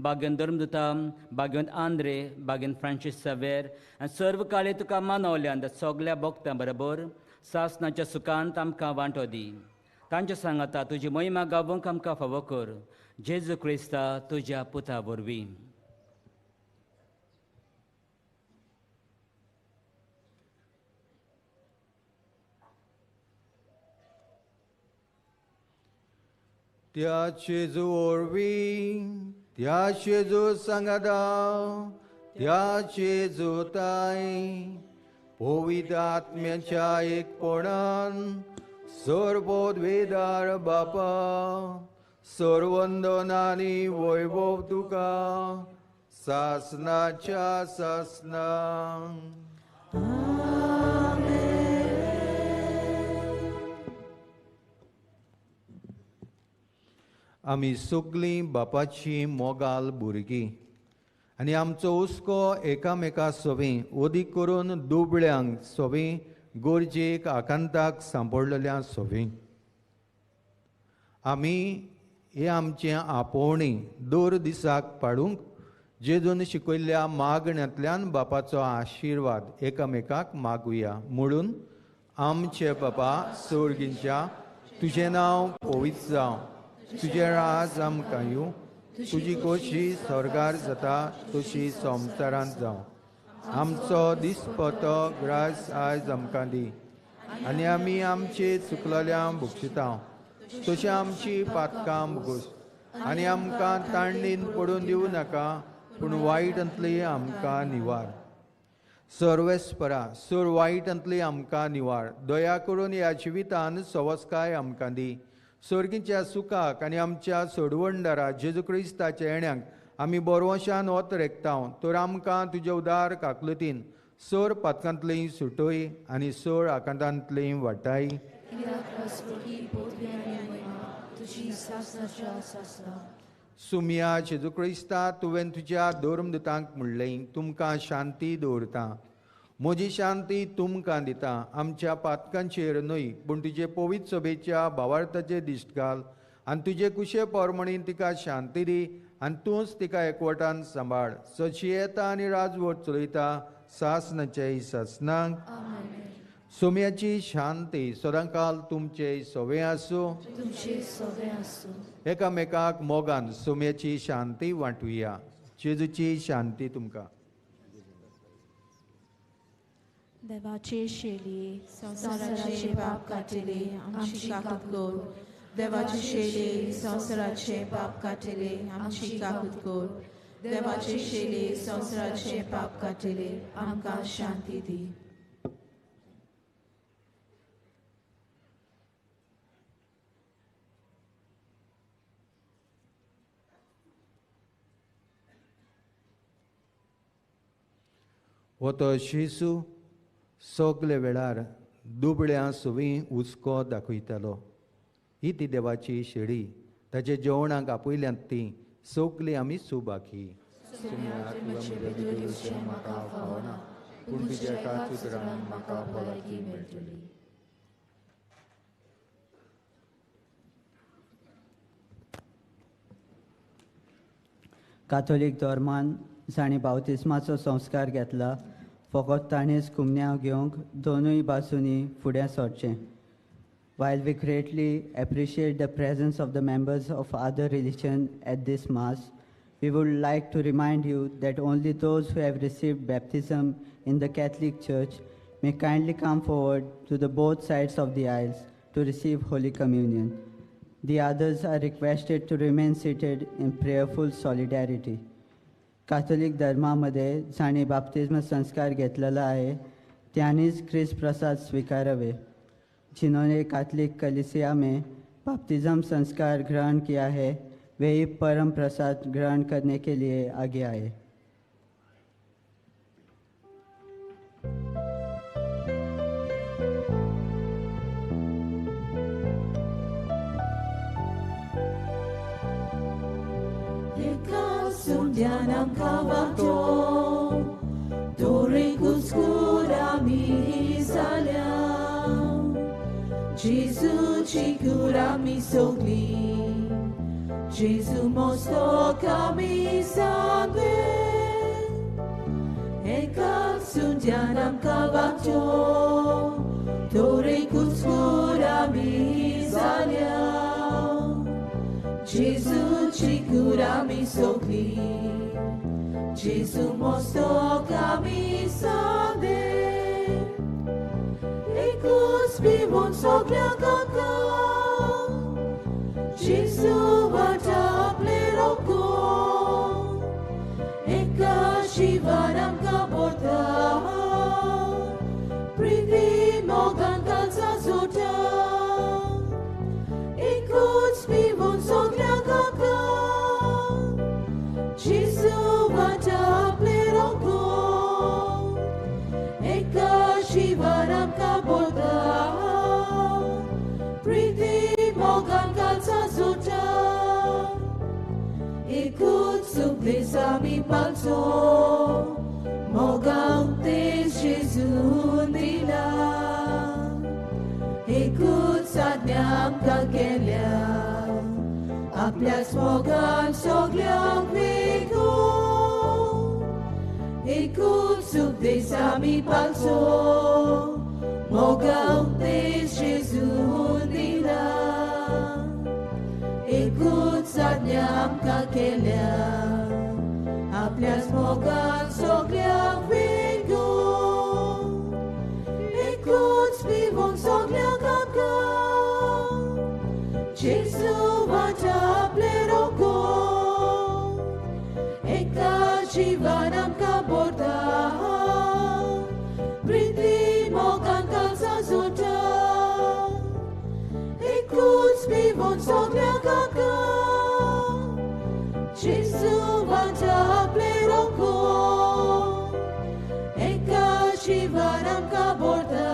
बाग्यन धर्मदुता, बाग्यन आंद्रे, बाग्यन फ्रांसीस सावेर आनी सर्व काळे तुका मानवल्यान सगल्या भोक्तां बरोबर सासनाच्या सुखांत आमकां वांटो दी। तांच्या सांगाता तुजी महिमा गावोवंक आमकां फावो कर, जेजू क्रिस्ता तुज्या पुता वरवीं। त्या जेजू वरवीं, त्या जेजू सांगाता, त्या जेजू ताय पवित्र आत्म्याच्या एकपणान सर्वोद्वेदार बापा, सर्वंदनानी वैभव तुका सासनाच्या सासना। आमी सगळीं बापाची मोगाल भुरगीं आनी आमचो हुस्को एकामेका सोबी ओदीक करून दुबळ्यांक सोबी गरजेक आकांताक सांपडलेल्या सोबी आमी हे आमचें आपोवणें दर दिसाक पाडूंक जेजून शिकयल्ल्या मागण्यांतल्यान बापाचो आशिर्वाद एकामेकाक मागुया. म्हणून आमचे बापा सोर्गींच्या, तुजें नांव पवित्र जावं, तुजें राज आमकां येवं, तुजी खोशी स्वर्गार जाता तशी संवसारांत जावं. आमचो दिसपतो ग्रास आयज आमकां दी आनी आमी आमचे चुकलेल्या भोगशिता तशी आमची पातकां भोगोस आनी आमकां तांडीन पडून दिवं नाका पूण वायटांतली आमकां निवार. सर्वेस्परा सोर वायटांतली आमकां निवार. दया करून ह्या जिवितान सवस्काय आमकां दी. सोर्गीच्या सुखाक आनी आमच्या सोडवणदारा जेजू क्रिस्ताच्या येण्याक आमी बरवशान वत रेखताव तर आमकां तुजे उदार काकलुतीन सोर पातकांतली सुटय आनी सोर आकांतांतली वाटाय. सुमिया जेजू क्रिस्ता, तुवें तुज्या धर्मदुतांक म्हणलें तुमकां शांती दवरता, म्हजी शांती तुमकां दिता. आमच्या पातकांचेर न्हय पूण तुजे पवित्र सभेच्या भावार्थाचे दिश्ट घाल आनी तुजे कुशे पोरमणीन तिका शांती दी आनी तूंच तिका एकवटान सांबाळ. सशी येता आनी राजवट चलयता सासनाचे सासनांक. सोम्याची शांती सदांकाल तुमचे सवे आसूं. एकामेकाक मोगान सोम्याची शांती वांटुया. जेजूची शांती तुमकां. देवाचे शेली संवसाराचे पाप काडटले आमची काकूत कर. देवाचे शेली संवसाराचे पाप काडटले आमची काकूत कर. देवाचे शेली संवसाराचे पाप काडटले आमकां शांती दी. हो तो शिसू सगळे वेळार दुबळ्यां सुवी हुस्को दाखयतालो. ही ती देवाची शेळी, ताचे जेवणाक आपयल्यांत ती सगळीं आमी सुबाकी. म्हाका फावना पूण तुज्या एकाच उतरान म्हाका भलायकी मेळटली. काथोलीक धर्मान जांणी बावतिस्माचो संस्कार घेतला फकत ताणेंच कुमन्यांव घेवंक दोनूय बाजूंनी फुडें सरचें. While we greatly appreciate the presence of the members of other religion at this mass, we would like to remind you that only those who have received baptism in the Catholic Church may kindly come forward to the both sides of the aisles to receive Holy Communion. The others are requested to remain seated in prayerful solidarity. Catholic धर्मामध्ये जांणी बाप्तिज्म संस्कार घेतलेला आहे त्यांनीच ख्रिस्त प्रसाद स्वीकारावे. जिन्होंने Catholic कलीसिया में बाप्तिज्म संस्कार ग्रहण किया है वे ही परम प्रसाद ग्रहण करने के लिए आगे आए. Gesù ci cura mi sogli, Gesù mostrò mi sangue, e calzundianam cavato, tore cuscura mi salia. Gesù ci cura mi sogli, Gesù mostrò mi sangue. Spivon soglia kaka, Gesù vata pleroko, eka shivaram kaporta, privi mogan kalsa zota, ekut spivon soglia kaka, Gesù vata pleroko, eka shivaram kaporta. Écoute souple sami palso, mogante Jésus nila. Écoute sadnyam kakelia, aplas mogan soglyang vigon. एकूच उपदेश आमी पाळचो मोगा उपदेश जेजून दिला एकूच आज्ञा आमकां केल्या आपल्याच मोगान सगळ्यांक वेंगोवन एकूच पिवोंक सगळ्यांक आमकां जेजू वांटा आपलें रोगोन एका जिवान आमकां भरता प्रिती मोगान काळजां जोडटा एकूच पिवोन सगळ्यांक आमकां जेजू वांटा आपलें रोगोन एका जिवान आमकां भरता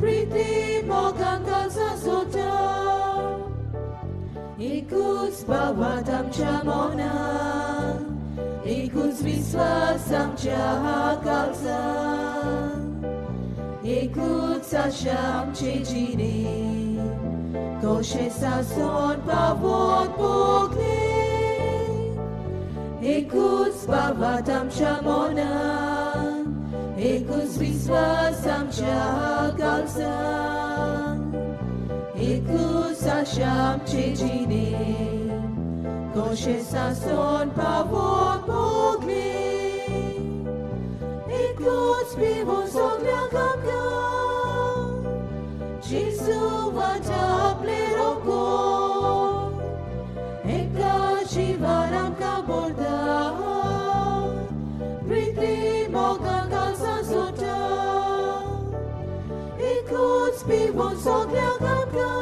प्रिती मोगान काळजां जोडटा एकूच भावात आमच्या मनान एकूच विस्वास आमच्या काळजान एकूच आशा आमचे जिणें कशें सासोन पावोन भोगलें एकूच भावात आमच्या मनान एकूच विस्वास आमच्या काळजान एकूच आशा आमचे जिणें कशें सासोन पावोन भोगलें एकूच पिवोन सगळ्यांक आमकां जेजू वांटा आपलें रोगोन एका जिवान आमकां भरता प्रिती मोगान काळजां जोडटा एकूच पिवोन सगळ्यांक आमकां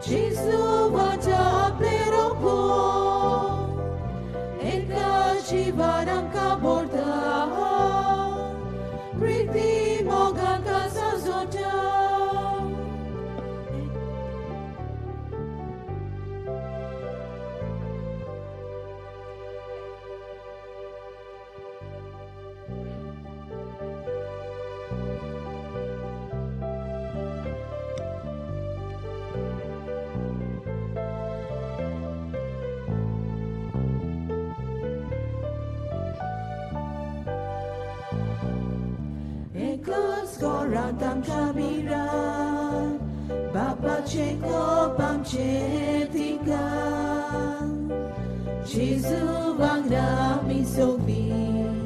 जेजू वांटा आपलें रोगोन एका जिवान आमकां भरता प्रिती मोगान काळजां जोडटा. एकूच घरांत आमकां मिरान बापाचें कोप आमचें ठिकाण जेजू वांगडा आमी सगळीं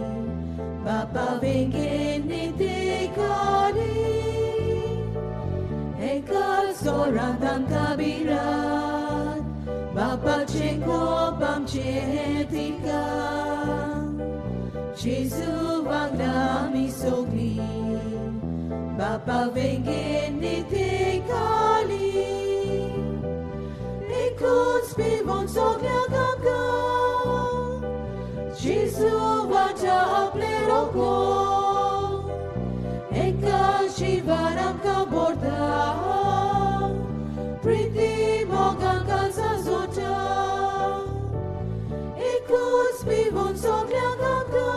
बापा वेंगेन नितीकारी एकाच घरांत आमकां मिरान बापाचें कोप आमचें ठिकाण जेजू वांगडा आमी सगळीं बापा वेंगेन नितीकारी एकूच पिवोन सगळ्यांक आमकां जेजू वांटा आपलें रोगोन एका जिवान आमकां भरता प्रिती मोगान काळजां जोडटा एकूच पिवोन सगळ्यांक आमकां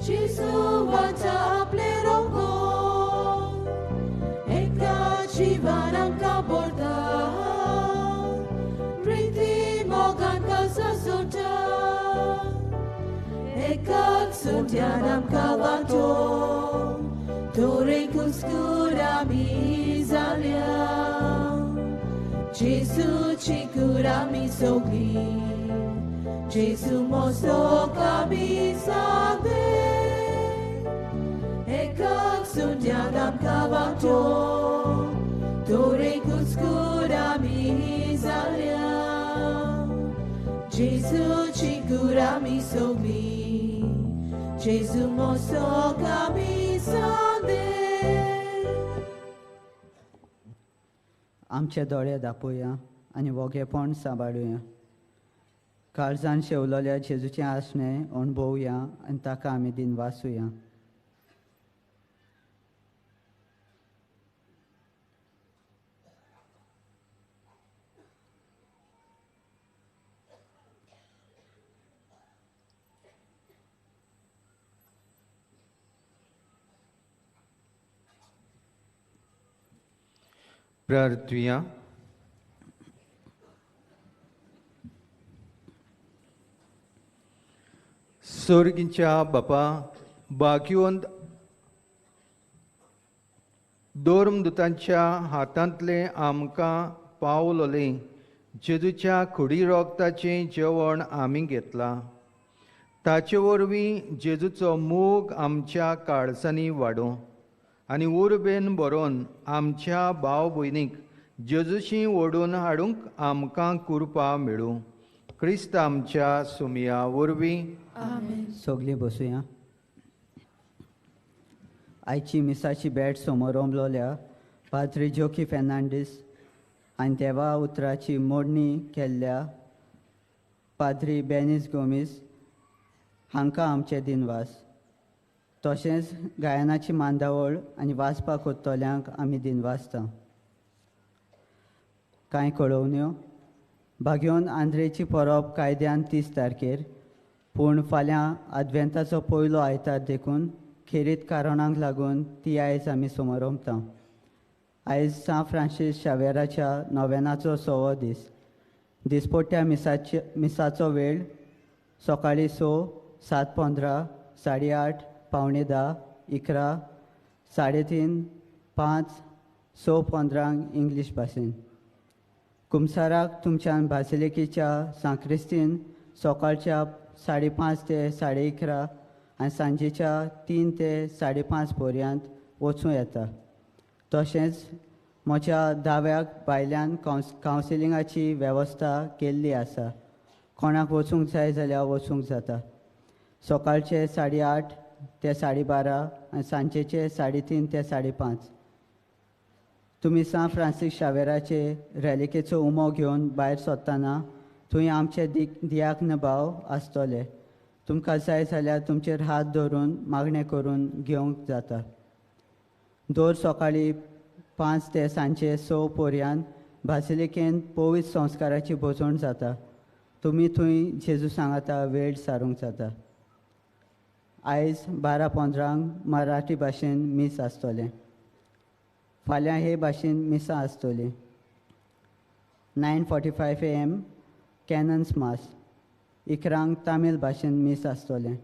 जेजू वांटा आपलें रोगोन एका जिवान आमकां भरता प्रिती मोगान काळजां जोडटा एकाच सोट्यान आमकां वांटो तर एकूच कूड आमी जाल्या जेजूची कूड आमी सगळीं जेजू मोसोक आमी सांगले एकाच सोट्यान आमकां वांटो तर एकूच कूड आमी जाल्या जेजूची कूड आमी सगळीं जेजू मोसोक आमी सांगले. आमचे दोळे दापोवया आनी वोगेपण सांबाळुया. काळजान शेवलेल्या जेजूचें आसणें अणभवया आनी ताका आमी दिनवासुया. प्रार्थुया. सोर्गींच्या बापा बाकिवंत दोर्मदुतांच्या हातांतलें आमकां पावलोलें जेजूच्या खुडी रोगताचें जेवण आमी घेतलां. ताचे वरवीं जेजूचो मोग आमच्या काळजांनी वाडोवं आनी उर्बेन बरोवन आमच्या भाव भयणीक जेजूशी ओडून हाडूंक आमकां कृपा मेळूं. क्रिस्त आमच्या सुमया वरवीं. सगळीं बसुया. आयची मिसाची भेट समोरंबलोल्या पाद्री जोकी फेर्नांडीस आनी देवा उतराची मोडणी केल्ल्या पाद्री बेनीस गोमीस हांकां आमचे दिनवास. तशेंच गायनाची मांदावळ आनी वाचपाक कोत्तल्यांक आमी दिनवासता. कांय कळोवण्यो. भाग्योन आंद्रेची परब कायद्यान 30 तारखेर, पूण फाल्यां आदवेंताचो पयलो आयतार देखून खेरीत कारणांक लागून ती आयज आमी समोरंपता. आयज सांत फ्रांसीस शावेराच्या नोवेनाचो 6वो दीस. दिसपट्ट्या मिसाचो वेळ सकाळीं 6, 7:15, 8:30, 9:45, 11, 3:30, 5, 6:15 इंग्लीश भाशेन. कुमसाराक तुमच्यान बासिलिकेच्या सांक्रिस्तीन सकाळच्या 5:30 ते 11:30 आनी सांजेच्या 3 ते 5:30 पर्यंत वचूं येता. तशेंच म्हज्या दाव्याक भायल्यान कावन्सिलिंगाची वेवस्था केल्ली आसा. कोणाक वचूंक जाय जाल्यार वचूंक जाता. सकाळचे 8:30 ते 12:30 आनी सांजेचे 3:30 ते 5:30. तुमी सांत फ्रांसीस शावेराचे रॅलिकेचो उमो घेवन भायर सरतना थंय आमचे दियाक्न भाव आसतले. तुमकां जाय जाल्यार तुमचेर हात धरून मागणें करून घेवंक जाता. दर सकाळीं 5 ते सांजे 6 पर्यंत बासिलिकेन पवित्र संस्काराची भोजवण जाता. तुमी थंय जेजू सांगाता वेळ सारूंक जाता. आयज 12:15 मराठी भाशेन मीस आसतलें. फाल्यां हे भाशेन मिसां आसतलीं. 9:45 AM cannons मास. 11 तामील भाशेन मीस आसतलें.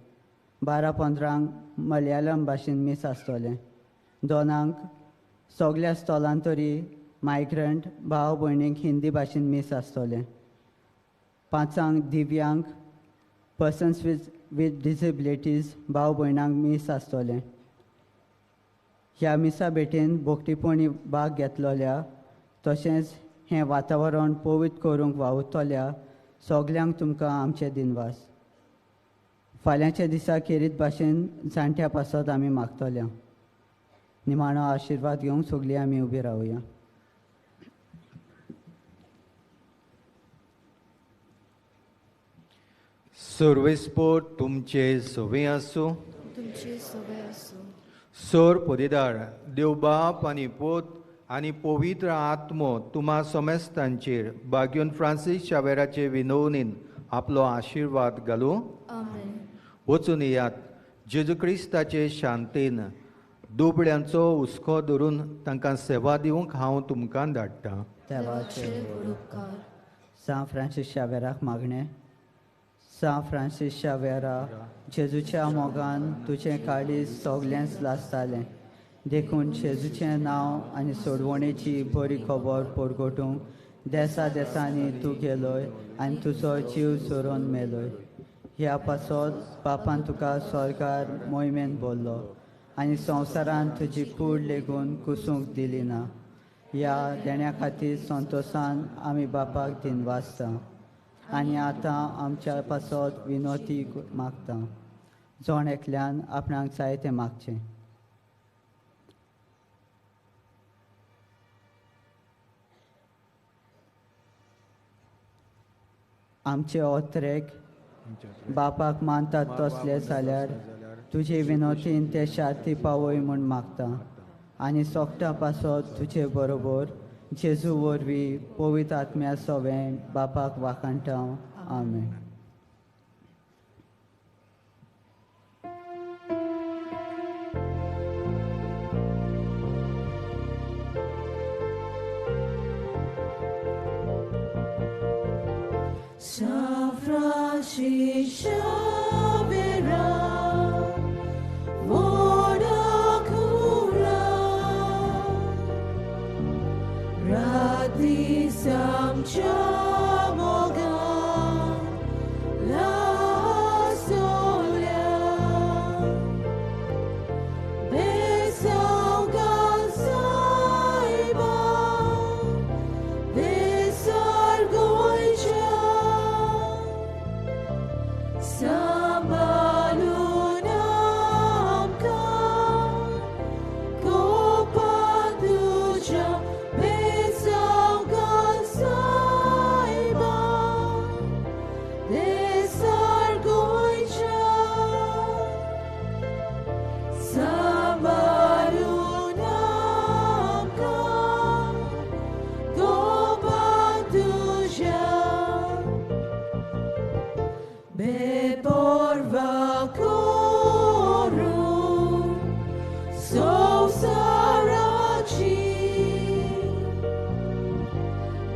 12:15 मलयाळम भाशेन मीस आसतलें. 2 सगल्या स्थलांतरी मायग्रंट भाव भयणींक हिंदी भाशेन मीस आसतलें. 5 दिव्यांग पर्सन्स विथ डिसेबिलिटीज भाव भयणांक मीस आसतलें. ह्या मिसा भेटेन भोगटीपणी भाग घेतलोल्या तशेंच हें वातावरण पवित्र करूंक वावुरतल्या सगल्यांक तुमकां आमचे दिनवास. फाल्यांच्या दिसा खेरीत भाशेन जाणट्या पासत आमी मागतल्या. निमाणो आशिर्वाद घेवंक सगळीं आमी उबी रावया. सर्वेस्पोर तुमचे सवे आसूं. तुमचे सवे आसूं. सोर पदेदार देव बाप आनी पोत आनी पवित्र आत्मो तुमा समेस्तांचेर बाग्यून फ्रांसीस शावेराचे विनवणीन आपलो आशिर्वाद घालूं. वचून येयात जेजू क्रिस्ताचे शांतीन दुबळ्यांचो हुस्को धरून तांकां सेवा दिवंक हांव तुमकां धाडटा. सांत फ्रांसीस शावेराक मागणें. सांत फ्रांसीस शावेरा, जेजूच्या मोगान तुजें काळीज सगळेंच लासतालें, देखून जेजूचें नांव आनी सोडवणेची बरी खबर परगटूंक देसा देसांनी तूं गेलोय आनी तुजो जीव सोरोवन मेलोय. ह्या पासत बापान तुका स्वर्गार मोहिमेन बोल्लो आनी संवसारान तुजी कूड लेगून कुसूंक दिली ना. ह्या देण्या खातीर संतोशान आमी बापाक दिनवासता आनी आतां आमच्या पासत विनोती मागता. जण एकल्यान आपणाक जाय तें मागचें. आमचे ओत्रेक बापाक मानतात तसले जाल्यार तुजे विनोतीन ते शांती पावय म्हूण मागता आनी सोगटा पासत तुजे बरोबर जेजू वरवीं पवित्र आत्म्या सवें बापाक वाखाणटा. आमेन. San Francis Xavier, आमच्या मोगान लासोल्या बेसांव घाल सायबा बेसार गोंयच्या सांबाळून आमकां कोपान तुज्या बेसांव घाल सायबा देसार गोंयच्या सांबाळून आमकां कोपान तुज्या बेपर्वा करून संवसाराची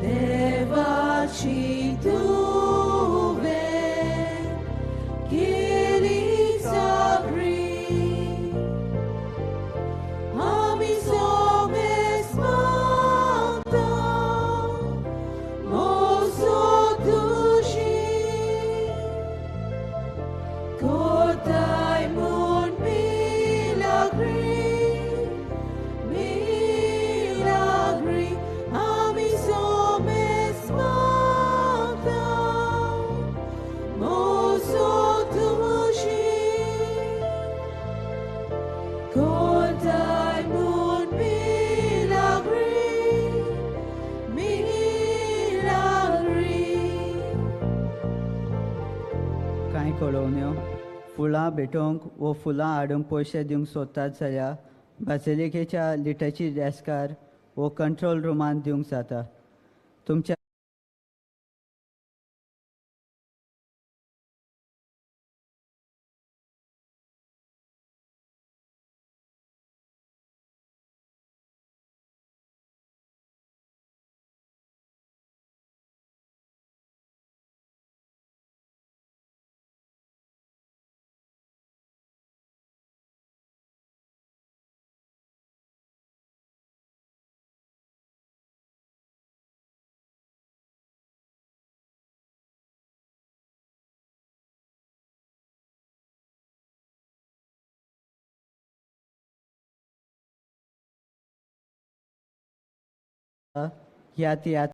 देवाची तुवें केली चाकरी आमी सोमेस मागता मोसो तुजी कोताय म्हूण मिलाग्री मिलाग्री आमी सोमेस मागता मोसो तुजी कोताय म्हूण मिलाग्री मिलाग्री. कांय कळोवण्यो फुलां भेटोवंक वो फुलां हाडूंक पयशे दिवंक सोदतात जाल्यार बाजिलिकेच्या लिटर्जी डेस्कार वो कंट्रोल रुमान दिवंक जाता. तुमच्या ह्या तियात्राक